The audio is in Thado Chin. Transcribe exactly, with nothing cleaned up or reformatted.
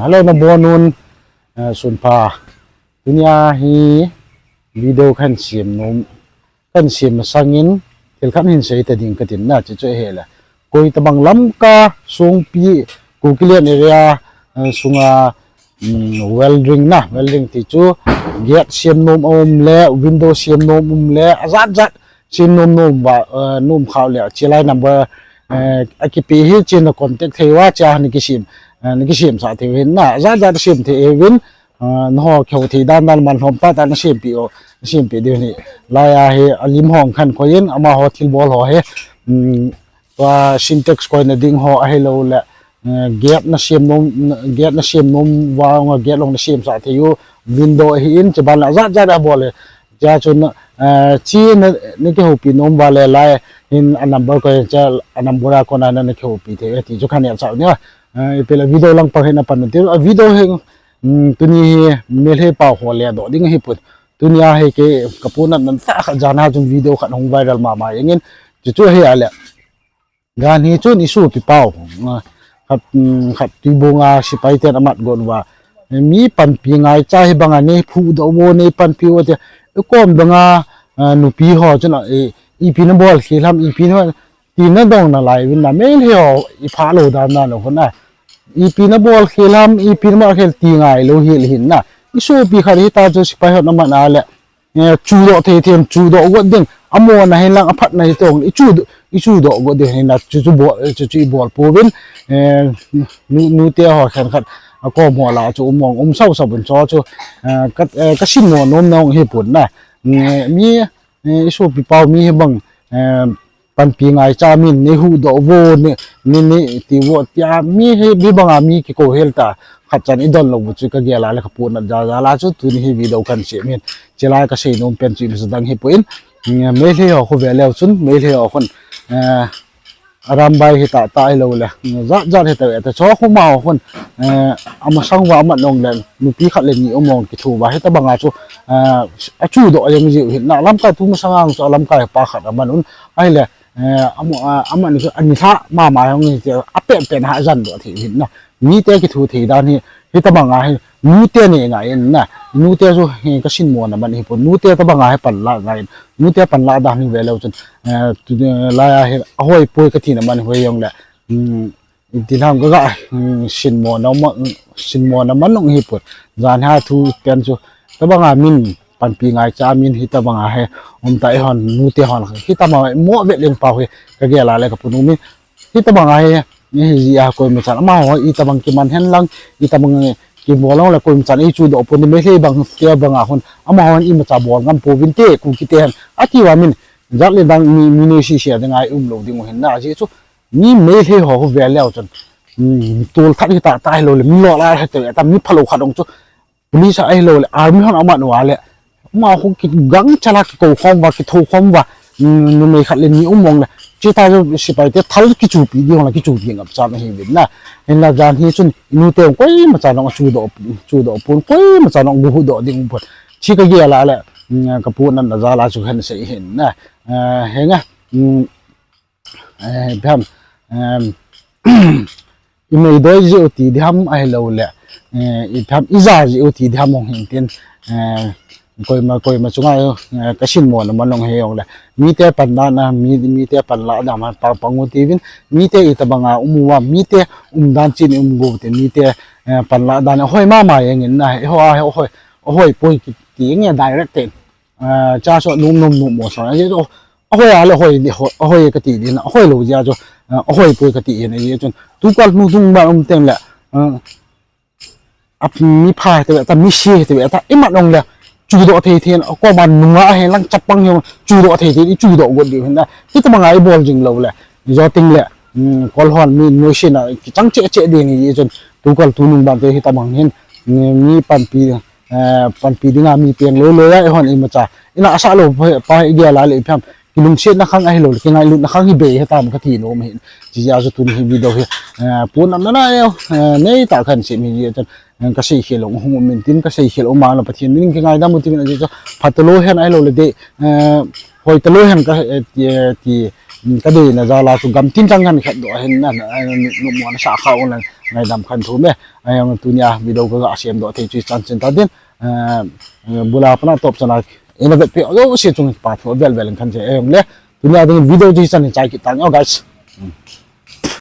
Hello, nabonun, eh, sunpha. Tunia hi video kahin sem nom, kahin sem masangin thil khat hin sei ta ding katin na, chuchu ahile, koi tabang Lamka, Songpi, Kukiland area, eh, sunga, um, welding na, welding ti chu gate sem nom aum le, window sem nom um le, ajat jat sem nom nom uva, eh, nom khau le, chulai number, eh, akipe hi, chuna contact thei uva, chua na kisem, eh, na kisemsah thei uvin na, ajat jat sem thei uvin, eh, nangho kihou thei dan dan man lhom tah tah na sempeh u, na sempeh diu ahi. Laiya hi alim hung khan koiyin, amaho thilbol ho hi, um, tua Sintex koina ding ho ahilouleh, eh, gate na sem nom, gate na sem nom uva, gate jong na semsah thei u, window ahin, chuban le ajat jat abol e. Chua chun, eh, chuna, na kihoupi nom uva le lai hin a number koi, chua a number a kona na, na kihoupi thei e ti chu kahin hetsah u ahi. Eh, ipi le video lang pang hin na pan u ti, a video hi, um, tuni hi Meitei pao ho ledoh ding ahipon. Tunia hi kei kapu natna tah khat jan a chun video khat hung viral mama jengin. Chuchu ahile, ganhi chun isopi pao, ah, khat, um, khat Tuibong a sepai ten amat got uva, mi panpi ngaicha hibanga nei huhdoh uvo, nei panpi uvo tia, ikom banga, ah, nupi ho chun, ah, i, ipi nabol khel ham, ipi na, ti nadong nalai uvin na, Meitei ho iphah lou dan dan u hon a. Ipi nabol khel ham, ipi nabol khel ti ngailou hel hin na. Isopi khat hita chu sepai hon amat a le, eh, chudoh thei thei in chudoh got ding. Amona hinlang aphatna hitong, ichudoh, ichudoh got ding hin na, chuchu bol, chuchu ibol pouvin, eh, nu, nute ho khenkhat akom ho lah a chu um mong, um sau sau uvin chu chu, eh, ka, eh, kasinmo nom na jong hipon na. Eh, mi, eh, isopi pao mi hibang, eh, panpi ngaicha min, nei huhdoh uvo, nei, nei, nei ti uvo, tia mi hi, hibanga mi kikou hel ta, khat chan idon lou u chu kagel a le kapu nat jal jal a chu tuni hi video kahin sem in, chulai kasei nom pen chu imacha dang hipon, mm, Meitei ho khu ve leu chun, Meitei ho khun, eh, arambai hita tah ahilouleh, mm, jat jat hita ve ta, chu khu amaho khun, eh, amasang uva amat nung le, nupi khat le ni um mong kitho uva, hitabanga chu, eh, achudoh jeng jiu hin na, Lamka tu masang a chu Lamka pa khat aman un, ahile, eh, amo, ah, aman chu ani lha mama jong hi, apen pen a jan doh thei hin na. Mite kitho thei dan hi, hitabanga hi, nute nei ngai in na. Nute chu hi kasinmo na man hipon. Nute tabanga hi panla ngai in. Nute panla dan hi ve leu chun, eh, tu, eh, laiya hi, ahoi poi kati na man hoi jong le. Hmm, iti ham kaga, hmm, sinmo na ma, sinmo na man jong hipon. Jan a thu pen chu, tabanga min panpi ngaicha min hitabanga hi, um ta ihon, nute hon, hitabanga mo ve leng pao hi, kagel a le kapu nom in, hitabanga hi, ni hi jia koima chan, amaho, itabang kiman henlang, itabang kibol long le koima chan, ichudoh pon, Meitei bang, tia banga hon, amaho imacha bol ngam pouvin te, Kuki te hen, ati uva min, jat le dang mi, mi nei sese a ding a ium lou ding u hin na, ajeh chu, mi Meitei ho khu ve leu chun, mm, tol that hita tah ahilouleh, mi lolha hita ve ta, mi phalou khat jong chu, police a ahilouleh, army hon amat uva le, amaho khu kigangchal a kikou khom uva, kitho khom uva, mm, numei khat le ni um mong le, chuti chu sepai te thal kichupi ding la kichupi ngap chan ahi uvin na. Hinla jan hi chun, inute jong koima chan jong achudoh, chudoh pon, koima chan jong ahuhdoh ding pon. Chu kagel a le, mm, kapu natna jal a chu kahin sei hin na. Eh, henga, mm, eh, ipi ham, em, imeidoi jiu ti diham ahilouleh, eh, ipi ham ija jiu ti diham hung hin tin, eh, koima, koima chunga, eh, kasinmo na man jong hijong le, mite panla na, mi, mite panla na man pang pang u tivin, mite itabanga um uva, mite umdan chin um u tin, mite, eh, panla dan ahoi mama jeng in na, eiho a, ahoi, ahoi poi kiti nge direct te, eh, cha so nom nom nom mo so, eh, ahoi a le ahoi, ahoi kati ding, ahoi lou jeh a chu, eh, ahoi poi kati in, ajeh chun, tukal nu tung ba um teng le, eh, a mi pha te ta, mi se te ta, imat jong le, chudoh thei thei in, akoma nunga ahen lang chapang hi, chudoh thei thei, ichudoh got diu hin na, hitabanga ibol jing lou le, joting le, mm, kol hon mi noise na, kichang cheh cheh ding ajeh chun, tukal tunung ban te hitabang hin, mm, mi panpi, eh, panpi dinga mi peng loi loi a, eihon imacha. Ina asah lou pa, pa igel a le ipi ham. Kilungsetna khang ahilouleh, kingailutna khang hi bei hitam kati nom hin. Chuti a chu tuni hi video hi, eh, pon natna na, eh, nei tah kahin sem hi, eh, kasei khel u hung um in tin, kasei khel u ma la Pathen min kingaidam u tivin ajeh chu. Phatalou hen ahilouleh de, eh, hoitalou hen ka, eh, ti, eh, ti, mm, kadeina jal a chu gamtin chang kahin khetdoh hin na, na, eh, nu, nu, mo na sa kha u na. ngaidam khen thou me. Ahijong tunia video kaga sem doh thei chu hichan chan ta din. Eh, bula pana top chana ina vetpi jouse chunga kipa thu vel vel in khen che. Ahijong le tunia ding video chu hichan in chai kit tange guys.